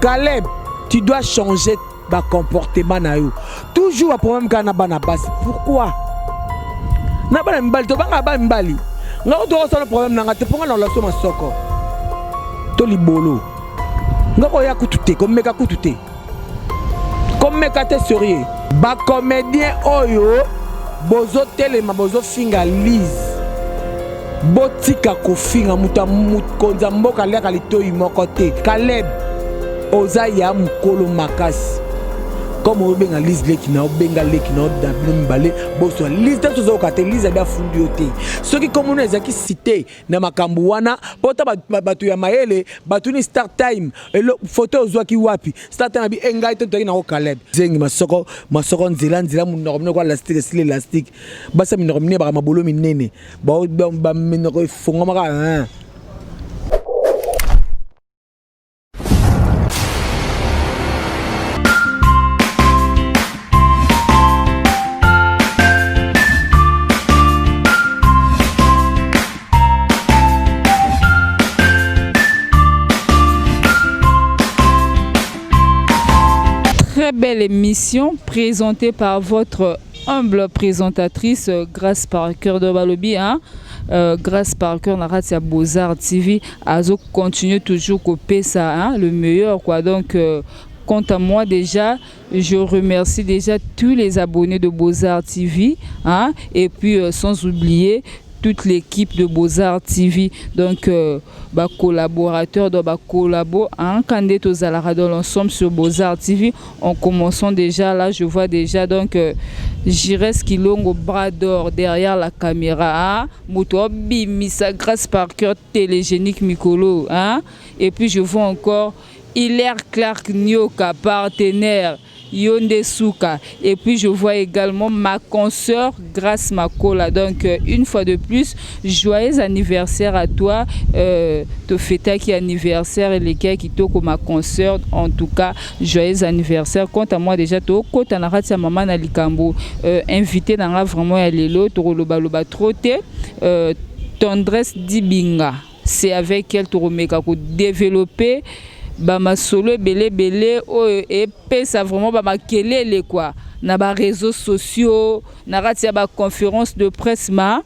Caleb, tu dois changer ba comportement na yo. Toujours ba problème kaka na bana basi. Pourquoi? Na bana mibali tobanga bana mibali. Nga ko tokosala problème na nga te mpo nga na relation masoko to libolo. Nga koya kutu te, komeka kutu te. Komeka te sérieux. Ba comédien oyo bozotelema bozofinga Liz. Botika kofinga moto ya mokonzi ya mboka aliaka litoyi moko te. Caleb oza ya mukolo makasi comme obenga Liz leki na obenga leki na na bino mibale boswa Liz te tozoyoka te Liz abi afundi yo te soki komona ezalaki cité na makambo wana mpo ta bato ya mayele batuni star time elo photo ozwaki wapi star time abi e ngai te tozalaki nango Caleb zengi masoko masoko nzela nzela monoko minoko elastique esili elastique basa minoko minene baka mabolo minene ba minoko efongwamaka hein. Très belle émission présentée par votre humble présentatrice euh, Grace Parker de Balobi hein? Euh, Grace Parker na kati ya Beaux-Arts TV azo continuer toujours kopesa hein, le meilleur quoi donc euh, quant à moi déjà je remercie déjà tous les abonnés de Beaux-Arts TV hein, et puis euh, sans oublier toute l'équipe de Beaux-Arts TV donc euh, ba collaborateurs donc ba collabo hein, kande tozalaka dans l'ensemble sur Beaux-Arts TV en commençant déjà là je vois déjà donc euh, Jires Kilongo bras d'or derrière la caméra hein, moto abimisa Grâce Parker télégénique mikolo hein, et puis je vois encore Hilaire Clark Nyoka partenaire Yo nde suka. Et puis je vois également ma consoeur Grace Makola. Donc euh, une fois de plus, joyeux anniversaire à toi. Euh, to fetaki anniversaire eleki kitoko ma consoeur. En tout cas, joyeux anniversaire. Quant à moi déjà to kota na kati ya mama na likambo euh, invité na nga vraiment ya lelo to koloba loba trop te. Euh, Tendresse Dibinga. C'est avec elle tokomeka ko developper ba masolo ebele ebele oyo epesa vraiment ba makelele quoi na ba réseaux sociaux na kati ya ba conférence de presse ma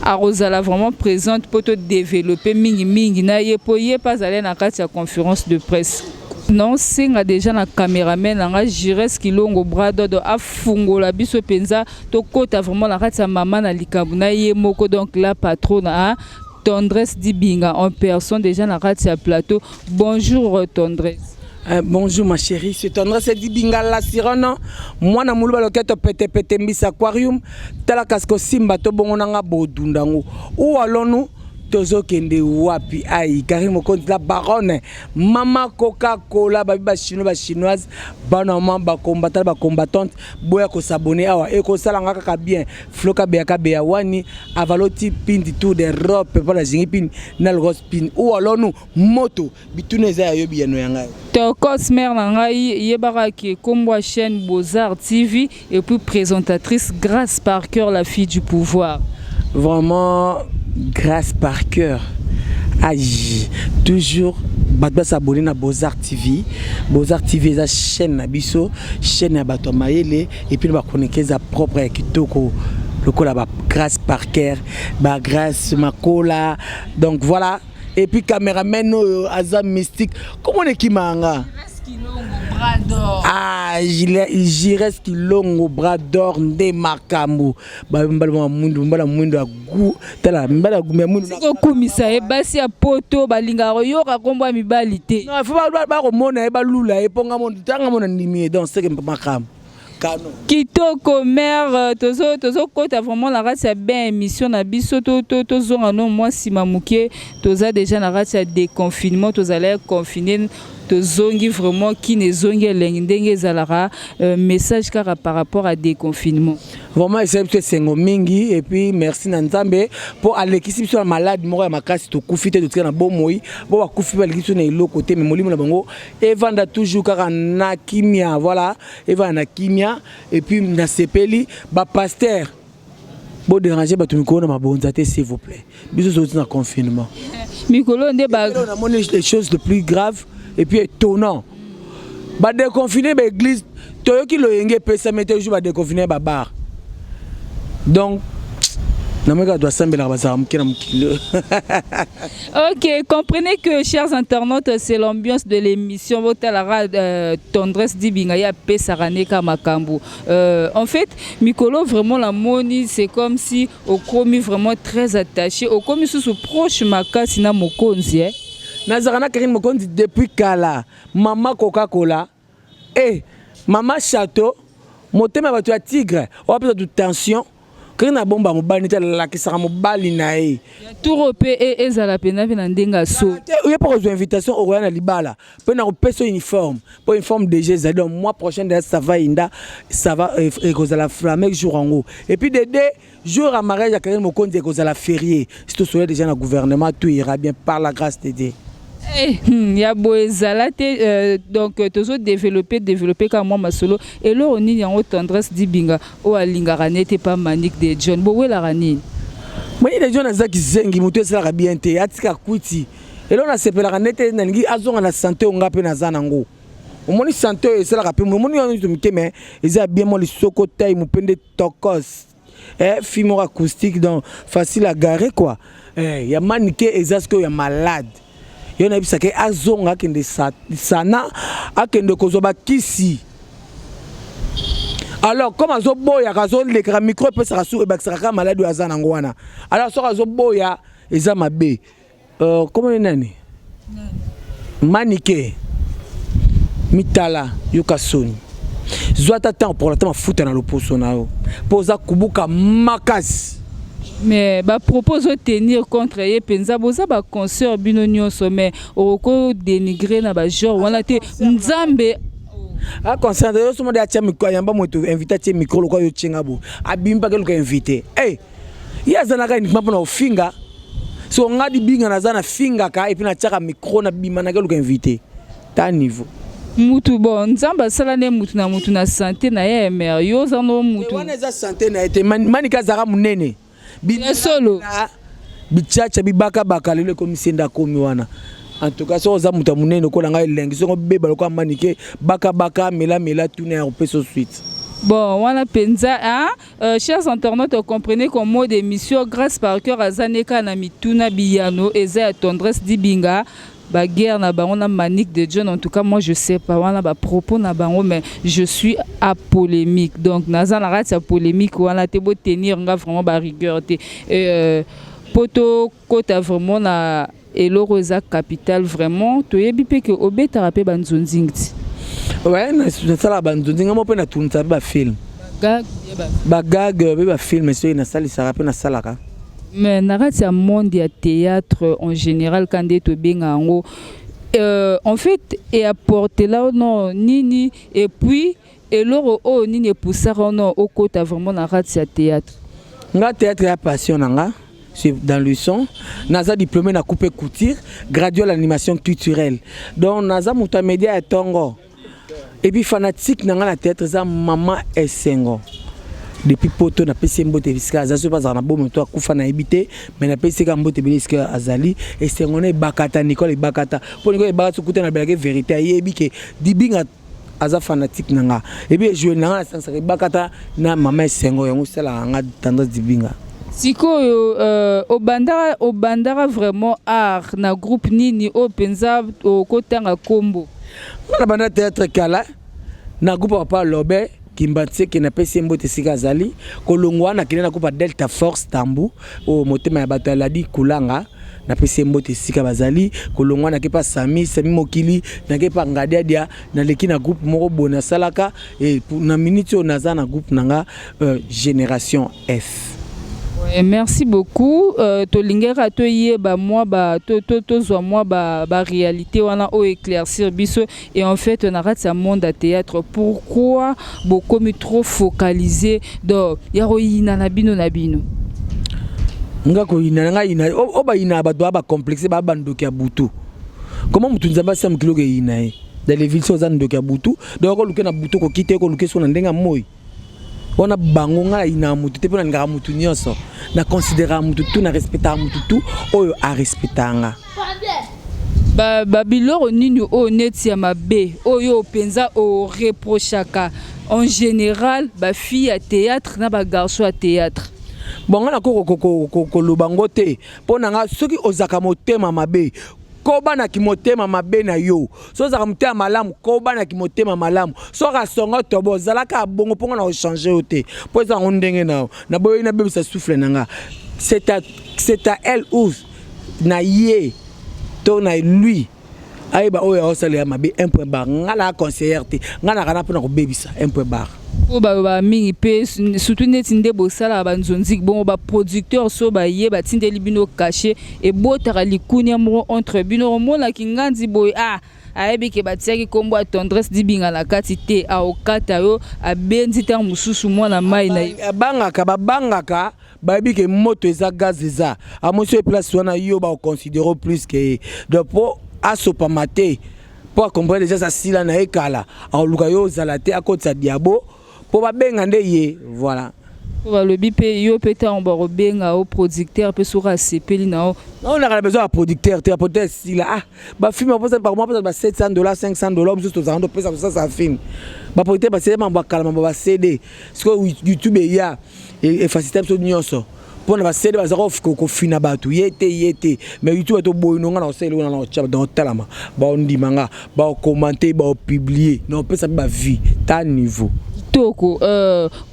akozala vraiment présente mpo to développer mingi mingi na ye mpo ye mpe azali na kati ya conférence de presse naosenga deja na cameraman na nga Jires Kilongo Bradodo afungola biso mpenza tokota vraiment na kati ya mama na likambo na ye moko donc la patronne hein? Tendresse Dibinga en personne déjà na kati ya plateau. Bonjour euh, Tendresse. Euh, bonjour ma chérie, c'est Tendresse Dibinga la sirène. Moi na muluba loketo pete pete mbisa aquarium tala kasko simba to bongo nanga bodundango. Où allons-nous? tozokende wapi ai Karine Mokonzi la baronne mama coca cola babi ba chinois ba chinoise bana mama ba combattant ba combattante boya ko s'abonner awa ekosala nga kaka bien Flo kabeya kabeya wani avaloti pindi tour d'Europe mpo na zingi pini na logos pini ou alors nous moto bituna eza ya yo biyano ya ngai. Tokos mère na ngai yebaka ke kombo ya chaîne Beaux-Arts TV et puis présentatrice Grace Parker la fille du pouvoir. Vraiment Grace Parker aïe toujours bato basabone na Beaux-Arts TV. Beaux-Arts TV eza chaîne na biso, chaîne ya bato ya mayele et puis na ba chroniqueuse ya propre ya kitoko lokola ba Grace Parker, ba Grace Makola. Donc voilà. Et puis cameraman oyo aza mystique. Comment on ekimaka nga? Ah, Jires Kilongo bras d'or nde makambo. Ba mbala mwa mwindu, mbala mwindu ya goût. Tala mbala ya mwindu. Sikokumisa ye basi ya poto balingaka koyoka kombo ya mibali te. Non, il faut ba ba komona ye balula ye mpo nga mona tanga mona ndimi ye donc c'est que makambo. Kano. Kitoko mère euh, tozo tozo kota vraiment na kati ya bien émission na biso to to tozonga no mwa nsima moke toza déjà na kati ya déconfinement tozalaki confiné tozongi vraiment kin ezongi elengi ndenge ezalaka euh, message kaka par rapport à déconfinement. Vraiment esali biso esengo mingi et puis merci na Nzambe mpo alekisi biso na malade moko ya makasi tokufi te totika na bomoi bo bakufi baleki biso na eloko te mais molimo na bango evanda toujours kaka na kimia voilà evanda na kimia et puis nasepeli ba pasteur bo déranger bato mikolo na mabonza te s'il vous plaît biso tozoti na confinement mikolo nde ba namoni les choses de plus grave. Et puis étonnant, badéconfiner baéglise, toyoki loyenge epesami te jour badéconfiner babar. Donc namoni kaka asambelaka, bazalaka moke na mokili. Ok, comprenez que, chers internautes, c'est l'ambiance de l'émission. Botalara Tendresse Dibinga ya pesaka neka makambo. En fait, mikolo vraiment la moni, c'est comme si okomi vraiment très attaché, okomi sous proche makasi na mokonzi, eh. Nazalaka na Karine Mokonzi depuis kala. Mama Coca-Cola e mama Chateau, motema ya bato ya tigre oyo apesa tu tension. Karine abomba mobali neti alakisaka mobali na ye. Tour mpe ezala mpenza mpe na ndenge ya so. Te, oye mpo kozwa invitation, okoya na libala mpe na kopesa uniforme, mpo uniforme déjà ezali. Donc mois prochain déjà ça va inda, ça va, ekozala flamme jour yango. Et puis de 2 jours ya mariage ya Karine Mokonzi ekozala férié. Si tosoya déjà na gouvernement, tout ira bien par la grâce de Dieu. Eh, ya boye ezala te. Donc tozodévelopper développer kaka mwa masolo. Eloko nini yango Tendresse Dibinga oyo alingaka nete pa Manique de John? Bowelaka nini? Manique de John aza kizengi, moto esalaka bien te, atika kwiti. Eloko nasepelaka nete, nalingi azonga na santé oyo nga mpe naza nango. Omoni santé oyo esalaka mpe, omoni wana nyonso mike, mais eza bien mwa lisoko tai mopende tokos, eh, fille moko acoustique, donc facile à garer quoi. Eh, ya Manike eza sikoyo ya malade. Yo nayebisaka ye azonga, akende sana, akende kozwa bakisi. Alors comme azoboyaka, azolekaka micro, epesaka su, ebakisaka kaka maladi oyo aza nango wana. Alors soki azoboya, eza mabe. Komoni nani, Manike mitala, yoka soni, zwa ata ntango pokola ta mafuta na loposo na yo, mpo oza kubuka makasi. Mais bapropos ozotenir contre ye mpenza, boza baconcert bino nyonso, mais okokodénigrer na bagenre wana te, Nzambe. Aconcert yo somo de atia micro, ayamba moto, invité, atie micro lokola yo tienga bo, abimi mpaka eluka invité. Hey, ye azalaka uniquement mpona kofinga. So nga Dibinga naza nafingaka, et puis natiaka micro, nabima, nake luka invité ta niveau. Mutu bon, Nzambe asala nde mutu na mutu na santé na ye, mais yo oza no mutu. Wana eza santé na ye te. Manika azalaka monene. Ya solo. Bitiatia bibakabaka, lelo ekomi nde akomi wana. En tout cas, soki oza moto ya monene okola ngai elengi, soki obeba lokola Manike, bakabaka, melamela, tuna ya kopesa suite. Bon, wana mpenza, hein? Chers internautes, comprenez qu'en mode émission, Grâce par cœur aza neka na mituna biyano eza ya Tendresse Dibinga, baguerre na bango na Manique de John. En tout cas, moi je sais pas wana bapropos na bango, mais je suis à polémique, donc naza na kati ya polémique wana te. Botenir nga vraiment barigueur te. Po tokota vraiment na eloko eza capital, vraiment toyebi mpe ke obetaka mpe banzonzingi ti. Ouais, nasalaka banzonzingi nga mo mpe, natunisaka mpe bafilm, bagag mpe bafilm soki nasalisaka mpe nasalaka. Mais na kati ya monde ya théâtre en général, ka nde tobenga yango, en fait eapportela no nini? Et puis eloko oyo nini epusaka no okota vraiment na kati ya théâtre? Nga théâtre ya passion na nga, c'est dans le son. Naza diplômé na coupe couture, gradué à l'animation culturelle, donc naza moto ya média ya ntongo. Et puis fanatique na nga na théâtre eza mama Esengo depuis Poto. Napesi ye mbote esika aza. Soki azala na bomo to akufa, nayebi te, mais napesi ye kaka mbote ebele esika azali. Esengo na Ebakata, Nicole Ebakata, mpo Nicole Ebakata soki kuta na belaki vérité, ayebi ke Dibinga aza fanatique na nga. Et puis ejouer na nga, nasangisaka Ebakata na mama Esengo, yango esalaka nga Tendresse Dibinga. Sikoyo obandaka vraiment art na groupe nini oyo mpenza okotanga nkombo? Nga na banda théâtre kala na groupe papa Lobe Kimbanseke, napesi ye mbote esika azali. Kolongwa wana, nakende na groupe ya Delta Force Tambu, oyo motema ya bato aladi kulanga, napesi ye mbote esika bazali. Kolongwa, nake pa Sami Sami Mokili, nake pa Ngadiadia, naleki na groupe moko boye nasalaka. E na minute oyo naza na groupe na nga, Génération F. Ouais, merci beaucoup. Tolingaka toyeba mwa ba tozwa mwa ba, ba réalité wana oyo éclaircir biso. Et en fait, na kati ya monde ya théâtre, pourquoi bokomi trop focalisé donc ya koyina na bino na bino? Nga koyina na ngai, yina oyo bayina, bato baa bacomplexe, baa bandoki ya butu. Comment motu Nzambe asala mokili oyo eyina ye dans les villes? So oza ndoki ya butu, donc okoluke na butu, okoki te, okoluke so na ndenge ya moi wana bango. Ngai nayinaka motu te, mpo nalingaka motu nyonso, na considéraka motu tu, na respectaka motu tu oyo arespectaka nga. Babiloko nini oyo neti ya mabe oyo mpenza oreprochaka en général bafille ya théâtre na bagarçon ya théâtre? Bon, nga nakoki koloba ngo te. Mpo na nga, soki ozalaka motema mabe, kobanaki motema mabe na yo. So ozalaka motema malamu, kobanaki motema malamu. Soki asonga tobo, ozalaka bongo. Mpo nga na kochange yo te, mpo eza yango ndenge na yo. Naboyi nabebisa souffle na nga. C'est à elle ou na ye to na lui ayeba oyo aosalela mabe, un point barre. Nga na conseillère te, nga naka na mpona kobebisa, un point barre. Mpo baloba mingi mpe surtout neti nde bosalaka banzonziki bongo, baproducteur so baye batindeli bino cachet, ebotaka likunia moko entre bino. Omonaki nganzi boye, ah, ayebi ke batiaki nkombo ya Tendresse Dibinga na kati te, aokata yo, abendi ntango mosusu mwana mai na ye. Abangaka, babangaka, bayebi ke moto eza, gaz eza, amosi oyo place wana, yo bakoconsidere plus ke ye. Donc mpo asopama te, mpo acomprendre déjà asila na ye kala, akoluka yo ozala te, akotisa diabo mpo babenga nde ye, voilà. Po balobi mpe yo mpe, ntango bakobenga yo, producteur mpe soki asepeli na yo. Onaka na besoin ya producteur te, ya producteur esila. Ah, bafilm baposa bakoma posa ba $700, $500. Mosusu tozalaka topesa kosasa film. Baproducteur basele mambo akala, mambo ba CD. Sikoyo YouTube eya efacilité biso nyonso. Mpona baCD baza kofina bato ye te, ye te, mais YouTube toboyi nonga na kosala eloko na kotya bato otalama, baondima nga, baokommente, baopublie na opesa mpe bavie ta niveau. Kitoko.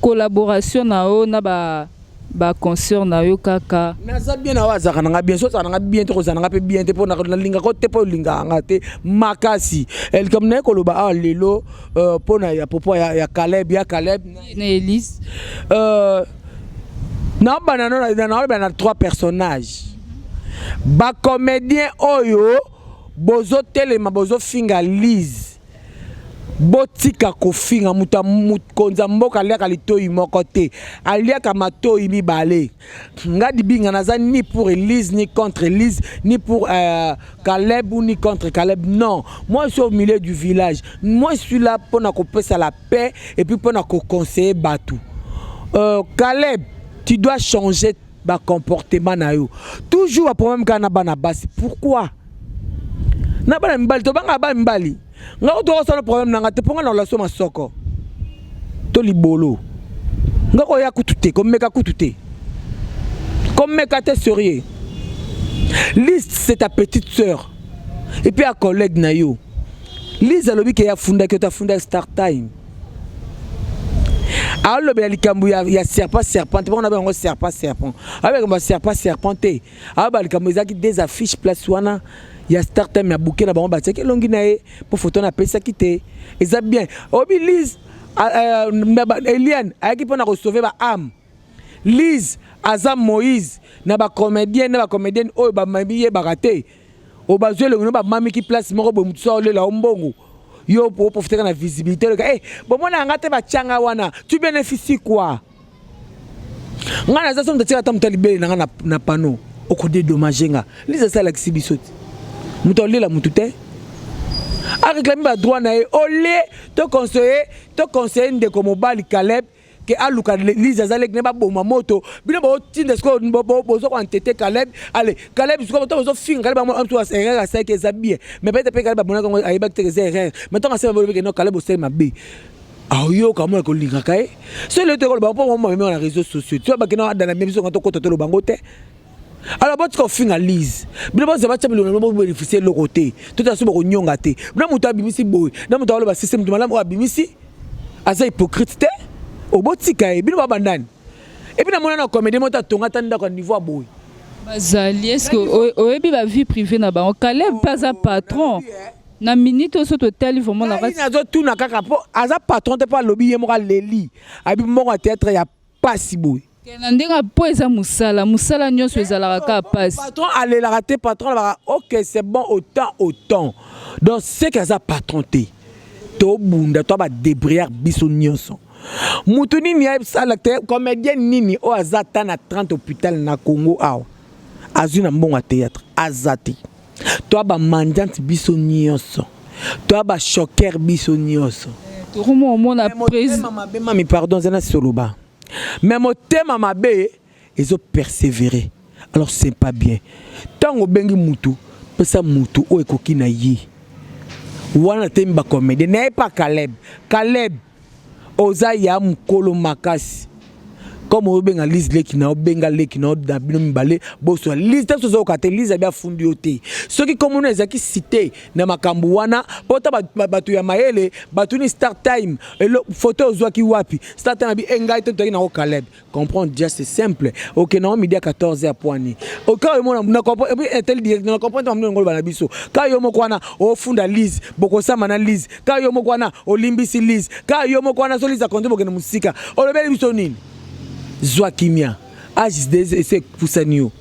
Collaboration na yo na ba baconcert na yo kaka? Naza bien na oyo azalaka nanga bien. So ozalaka nanga bien te, kozala nanga mpe bien te, mpo nalingaka te, mpo olingaka nga te makasi. Likambo naye koloba awa lelo mpona ya propos ya Caleb, ya Caleb na Elise. Naobana naoloba na trois personnages, bacomédien oyo bozotelema, bozofinga Lise. Botika kofinga moto. Mokonzi ya mboka aliaka litoi moko te, aliaka matoi mibale. Nga Dibinga naza ni pour Elise, ni contre Elise, ni pour Caleb ou ni contre Caleb, non. Moi, je suis au milieu du village. Moi, je suis là mpona kopesa la paix et puis mpona koconseiller bato. Caleb, tu dois changer bacomportement na yo. Toujours baproblème kaka na bana basi, pourquoi? Na bana mibali, tobangaka bana mibali. Nga ko tokosala problème na nga te, mpo nga na relation masoko to libolo, nga koya kutu te, komeka kutu te, komeka te, sérieux. Lise, c'est ta petite sœur et puis ya collègue na yo. Lise alobi ke afundaki yo te, afundaki Star Time. Alobela likambo ya serpent serpent te, mpo na bango serpent serpent, aloba likambo ya serpent serpent te. Aloba likambo ezalaki des affiches place wana ya Star Time ya buke na bango, batiaki elongi na ye mpo foto na apesaki te. Eza bien obi Lise. Eliane ayaki mpona kosauve baâme. Lise aza Moïse na bacomédien na bacomédienne oyo bamami yebaka te, oyo bazwi elongi no, bamamiki place moko boye. Motu so aolela o mbongo, yo oprofitaka na visibilité, oleka e bomona yanga te, batianga wana, tu bénéficie quoi? Ngai naza so moto atika ata moto alibele na nga na panneau, okodédommage nga. Lise asalakisi biso te, moto aolela motu te, aréclame badroit na ye. Olie toconseille ndeko mobali Caleb ke aluka Lise, aza leki ne, baboma moto. Bino botinda sikoyo, boza koentêter Caleb. Ale Caleb sikoyo to bozofinga Caleb erreur asalaki eza bien, mais peut-être mpe Caleb amonaki yango, ayebaki te eza erreur. Mais ntango asali bolobi ke no, Caleb osali mabe, aoyoka mona kolingaka ye. So lelo tokoloba mpo mamemi na réseaux sociaux ti bakenda adana mie biso nga tokota toloba ngo te. Alors botika kofinga Lise. Bino bozwa batya bilongo, bobénéficie eloko te, totala so bokonyonga te. Bino moto abimisi boye na moto aloba sese, moto malamu oyo abimisi aza hypocrite te, obotika ye. Bino babandani et puis namona na comédie moto atonga ata ndako ya niveau ya boye. Bazali, est ce que oyebi bavie privée na bango? Caleb mpe aza patron na minute oyo, so totali vraiment na kati. Nazotuna kaka mpo aza patron te, mpo alobi ye moko aleli abi moko ya théâtre ya pasi boye. Na ndenge mpo eza mosala, mosala nyonso ezalaka kaka pasi. Patron alelaka te. Patron alobaka ok, c'est bon, autant autant. Donc ce que aza patron te, tobunda to badébrouillard biso nyonso. Mutu nini ayebisala te, comédien nini oyo aza ata na 30 hôpital na Congo awa azwi na mbongo ya théâtre? Aza te. To bamendiant biso nyonso, to bachoker biso nyonso. Tokoma omona. Motema mabe, mami, pardon, eza na soloba, mais motema mabe ezopersévérer. Alors c'est pas bien. Ntango obengi mutu, Pesa mutu oyo ekoki na ye. Wana temi ba comedien naye pa Caleb. Caleb oza ya mukolo makasi. Comme obenga Liz leki na obenga leki na na bino mibale boswa Liz te sozo te Liz abi afundi yo te. Soki komona ezaki cité na makambo wana pota bato ya mayele batuni Star Time elo photo ozwaki wapi Star Time abi engai te toyaki na Caleb. Comprendre déjà c'est simple. Ok na midi à 14h poani. Ok yo mona na comprendre et puis intel direct na comprendre mamno ngolo bana biso. Ka yo moko wana ofunda Liz, bokosama na Liz. Ka yo moko wana olimbisi Liz. Ka yo moko wana so Liz akonde bokende musika. Olobeli biso nini? Zwa kimia. Age des ese pusani yo.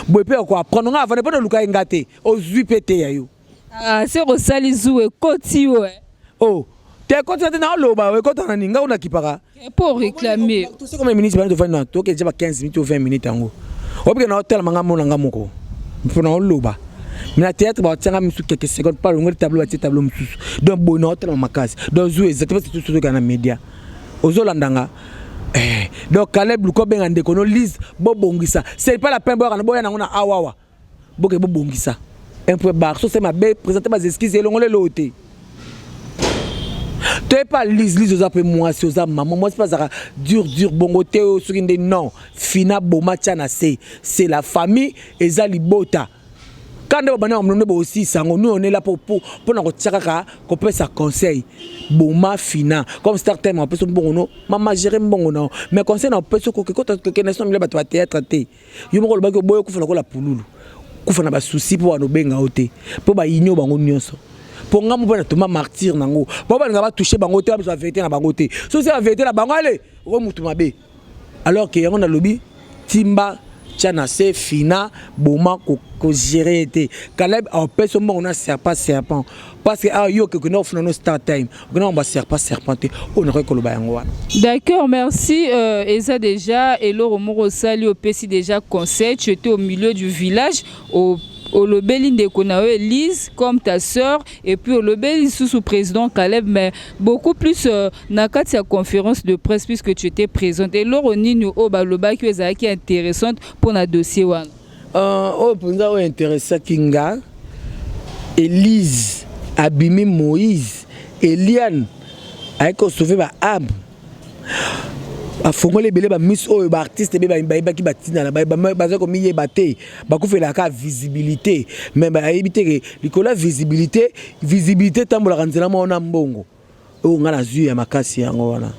Boye pe ko apprendre nga avane pona luka nga te. Ozwi pe te ya yo. Ah, se kosali zuwa ekoti yo eh. Oh, te ekoti te na oloba ekota na nini nga kuna kipaka. Pour réclamer. Tout ce combien de minutes bana tovandi na toke déjà ba 15 minutes ou 20 minutes yango. Obike na hotel manga mona nga moko. Mpo na oloba. Mais na théâtre ba tianga misu quelques secondes pas longo tableau ba tableau mususu. Donc boye na hotel makasi. Donc zu exactement c'est tout ce na média. Ozolanda nga. Eh, donc Caleb luko benga ndeko no Lise bobongisa. C'est pas la peine boya boya nango na awawa. Boke bobongisa. Un point barre. So c'est mabe présenter ba excuses elongole lo te. Toye pa Lise, Lise oza mpe mwasi, oza mama, mwasi mpe azalaka dur dur bongo te oyo soki nde non. Fina boma tia na se. C'est la famille, eza libota. Quand nde babanda makambo nde bosisa yango, nous on est là pour pour na kotia kaka kopesa conseil. Boma fina comme Star Time apesa mbongo no, mama gérer mbongo na. Mais conseil na opesa ko kota ke na sombi bato ba théâtre te. Yo moko olobaki oboyi okufa lokola pululu. Kufa na ba soucis po wana obenga yo te. Po ba yini yo bango nyonso. Po nga moko na toma martyr nango. Po balinga ba toucher bango te, ba bizwa vérité na bango te. Soki la vérité na bango allez, oko mutu mabe. Alors que yango nalobi timba tia na se fina boma ko, ko gérer te. Caleb apesa mbongo na serpent serpent. Parce que ah yo ke kena ofuna no Star Time. Okena ba serpent serpent te. Oyo nakoki koloba yango wana. D'accord, merci. Eza déjà eloko moko osali opesi déjà conseil, tu étais au milieu du village au olobeli ndeko na yo Elise comme ta sœur et puis olobeli lisusu président Caleb mais beaucoup plus na kati ya conférence de presse puisque tu étais présente. Eloko nini oyo balobaki oyo ezalaki intéressante mpona dossier wana? Oyo mpenza oyo intéressaki nga, Elise abimi Moïse, Eliane ayaki kosauve ba âme, afongoli ebele ba miss oyo ba artiste ebe bayebaki batina na baza komiyeba te, bakufelaka visibilité mais bayebi te ke likolo ya visibilité, visibilité etambolaka nzela moko na mbongo. Oyo nga nazwi ya makasi yango wana.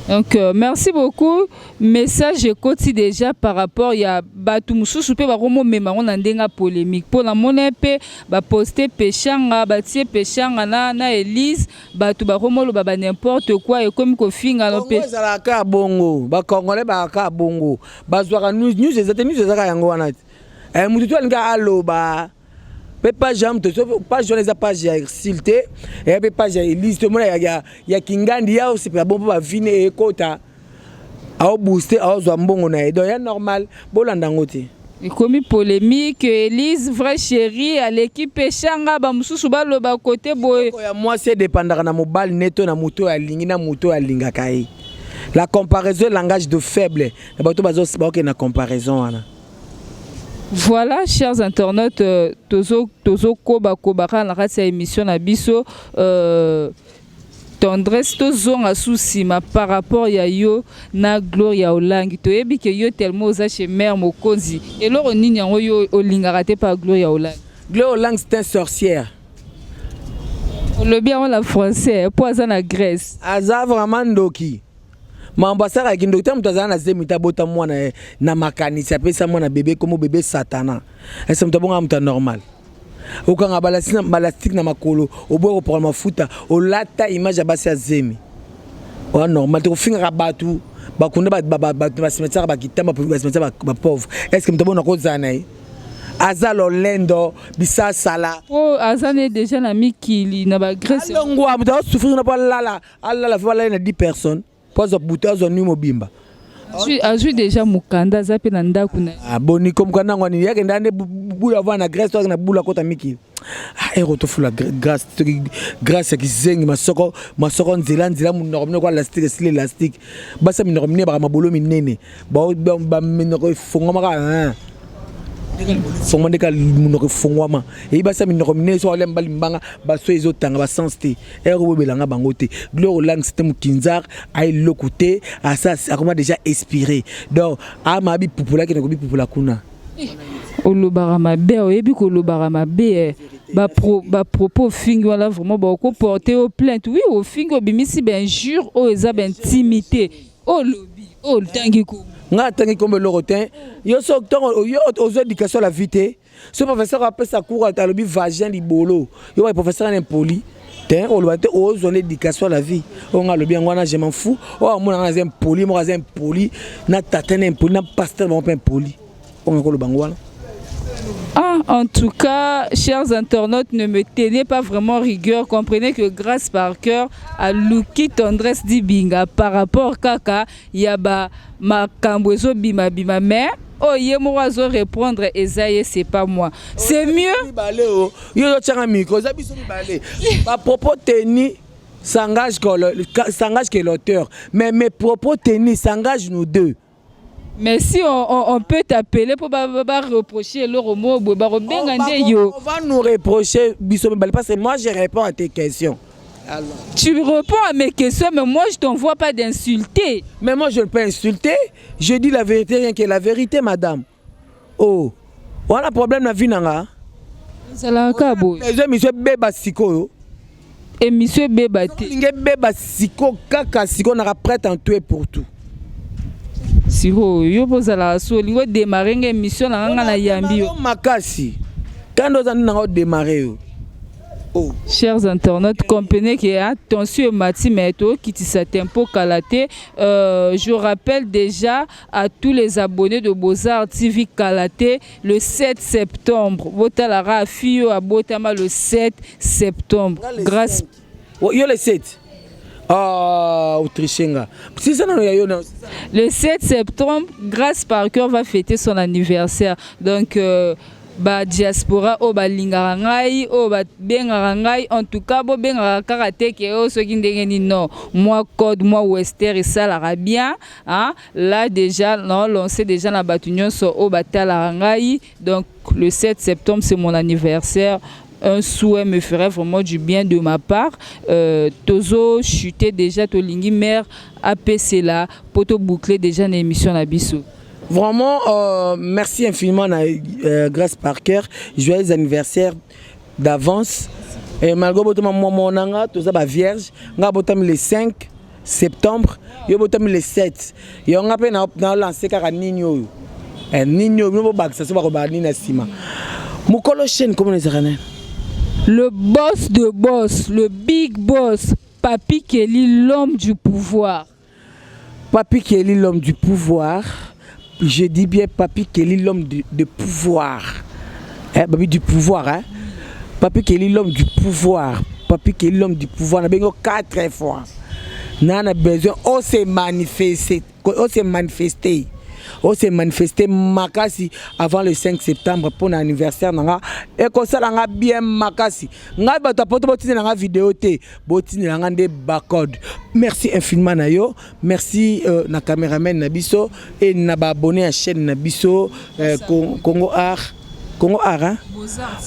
Donc merci beaucoup. Message ekoti déjà par rapport ya bato mosusu mpe bakomomema yango na ndenge ya polémique mpo namona mpe baposte Peshanga, batie Peshanga na Elise, bato bakomoloba ba n'importe quoi, ekomi kofinga no mpe. Ezalaka bongo, bakongolais bakaka bongo, bazwaka news, news eza te, news ezaka yango wana te. Motu to alingi aloba pe page ya moto, page wana eza page ya Ursule te, eya pe page ya Elise te, omona ya Kingandi ya osepela bongo mpo bavine ekota aobooste aozwa mbongo na ye, donc ya normal bolanda yango te. Ekomi polémique, Elise vrai chérie aleki Peshanga, bamosusu baloba kote boye. Ya mwasi edépendaka na mobali ne to na moto oyo alingi na moto oyo alingaka ye. La comparaison est langage de faible na bato bazokende na comparaison wana. Voilà, chers internautes, tozo tozo koba koba kaka na kati ya émission na biso, Tendresse, tozonga su nsima par rapport ya yo na Gloria Olangi. Toyebi ke yo tellement oza chez mère Mokonzi, eloko nini yango yo olingaka te par Gloria Olangi? Gloria Olangi, c'est un sorcière. Olobi yango na français po aza na Grèce. Aza vraiment ndoki. Mambo asalaka kindoki te, moto azala na zemi te, abota mwana na makanisi, apesa mwana bébé kombo bébé satana. Ese moto abongaka moto ya normal? Okanga balastique na makolo, oboya kopoka mafuta, olata image ya basi ya zemi, oya normal te? Kofingaka bato bakunda bato bacimetière, bakitamba bacimetière, bapauvre. Est ce que moto abona kozala na ye? Aza lolendo bisasala. Po aza ne déjà na mikili na bagrèce. Alongwa, moto azosouffrir na po alala, alala fo alala na 10 personnes po azwa butu, azwa nui mobimba. Azwi déjà mokanda, aza mpe na ndako na ye. Boni ko mokanda yango nini? Yakenda nde bula ava na Grèce to akenda bula kota mikili. Ero tofula grâce, soki grâce ya kizengi, masoko masoko, nzela nzela, monoko minoko élastique, esili élastique, basa minoko minene, baka mabolo minene, baminoko efongwamaka. Fongwa ndeka monoko efongwama, eyi basa minoko minene. So alia mibali mbanga baso ezotanga basens te, ere obobelanga bango te. Gloire Olangi, c'était mokinzar, aeloko te, asa akoma déjà expiré. Donc ama bipupula, akende kobipupula kuna. Olobaka mabe, oyebi kolobaka mabe. Bapropos ofingi wana, vraiment bakoporte yo plainte. Oui, ofingi, obimisi bainjure oyo eza baintimité, olobi oyo otangi ko. Ngai atangi kombo eloko te. Yo so ntongo yo ozwa éducation la vie te. So professeur apesa cours, alobi vagin, libolo, yo ba professeur ana impoli te, oloba te. Ozwa na éducation la vie oyo ngai alobi yango wana, je m'en fous. Oyo amona ngai aza impoli moko, aza impoli na tata na impoli na pasteur bango mpe impoli oyo ngai koloba yango wana. Ah, en tout cas, chers internautes, ne me tenez pas vraiment rigueur. Comprenez que Grâce par cœur aluki Tendresse Dibinga par rapport kaka ya ba makambo bima bima, mais oh, ye moko azo répondre, eza ye, c'est pas moi. C'est mieux. Mibale o yo ozotyanga micro, eza biso mibale. Bapropos tenus s'engage que l'auteur, mais mes propos tenus s'engagent nous deux. Mais si on peut t'appeler pour ba, ba, ba reprocher le mot, ba rebenga nde yo. On va nous reprocher biso mibale parce que moi, je réponds à tes questions. Alors. Tu réponds à mes questions, mais moi, je t'envoie pas d'insulter. Mais moi, je ne peux insulter. Je dis la vérité, rien que la vérité, madame. Oh, wana problème na vie na nga. Ezalaka boye. Eza émission ebeba sikoyo. Émission ebeba te. Olingi ebeba sikoyo, kaka sikoyo naka prête en tout et pour tout. Sikoyo yo mpo ozalaka so olingi odémarre nga émission na nga, nga na yambi yo. Makasi kandi oza nde nanga odémarre yo. Oh. Chers internautes, comprenez que attention emati, mais tokitisa tempo kala te. Je rappelle déjà à tous les abonnés de Beaux-Arts TV, kala te, le 7 septembre, botalaka afi oyo abotama le 7 septembre. Grâce Yo le 7. Ah, otriche nga. Sisa nano ya yo na. Le 7 septembre, Grâce Parker va fêter son anniversaire. Donc ba diaspora oyo balingaka ngai, oyo babengaka ngai, en tout cas bobengaka kaka te ke oyo soki ndenge nini, non, mwa code mwa wester esalaka bien, hein? Là déjà naolance déjà na bato nyonso oyo batalaka ngai. Donc le 7 septembre, c'est mon anniversaire. Un souhait me ferait vraiment du bien de ma part. Tozo chuter déjà, tolingi mare apesela po toboucler déjà na émission na biso. Vraiment, merci infiniment à Grace Parker. Joyeux anniversaire d'avance. Et malgré que moi, nanga, tout ça, vierge, nga botami le 5 septembre, yo botami le 7. Yo nga pe na lancé kaka nini oyo. Eh, nini oyo, no bakisa so bako ba nini na nsima. Mokolo chaîne, comment ezalaka nani? Le boss de boss, le big boss, Papi Kelly, l'homme du pouvoir. Papi Kelly, l'homme du pouvoir. Je dis bien Papi Kelly, l'homme de pouvoir. Eh, Papi du pouvoir, hein? Papi Kelly, l'homme du pouvoir. Papi Kelly, l'homme du pouvoir. On a besoin quatre fois. On a besoin, on s'est manifesté. On s'est manifesté. On s'est manifesté makasi avant le 5 septembre pour l'anniversaire nanga ekosala nga bien makasi. Ngai bato apoto, botinela nga vidéo te, botinela nga nde bacode. Merci infiniment na yo, merci na cameraman na biso et na baabonné ya chaîne na biso, Congo Art, Congo Art, hein?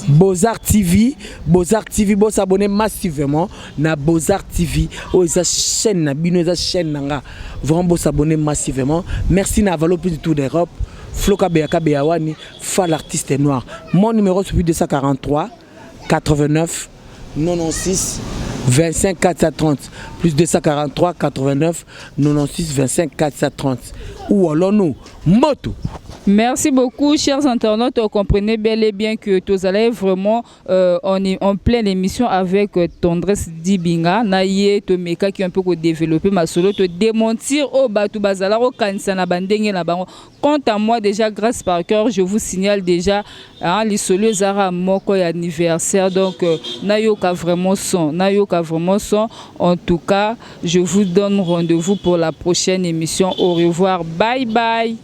Beaux-Arts TV, Beaux-Arts TV, bo s'abonner massivement na Beaux-Arts TV. Oh, eza chaîne na bino, eza chaîne na nga. Vraiment bo s'abonner massivement. Merci na Avalo plus du tour d'Europe. Floka Beyaka Beyawani, fa l'artiste noir. Mon numéro, c'est 243 89 96 25 430, plus 243 89 96 25 430, ou alors nous moto. Merci beaucoup, chers internautes. Vous comprenez bel et bien que tous allez vraiment, on est en pleine émission avec Tendresse Dibinga. Na ye to meka qui un peu développer ma solo, te démentir au batu bazala o kanisa na bandenge na bango. Quant à moi déjà, Grâce par cœur, je vous signale déjà, hein, les solo zara moko anniversaire, donc nayoka vraiment son, nayoka vraiment son. En tout cas, je vous donne rendez-vous pour la prochaine émission. Au revoir. Bye bye.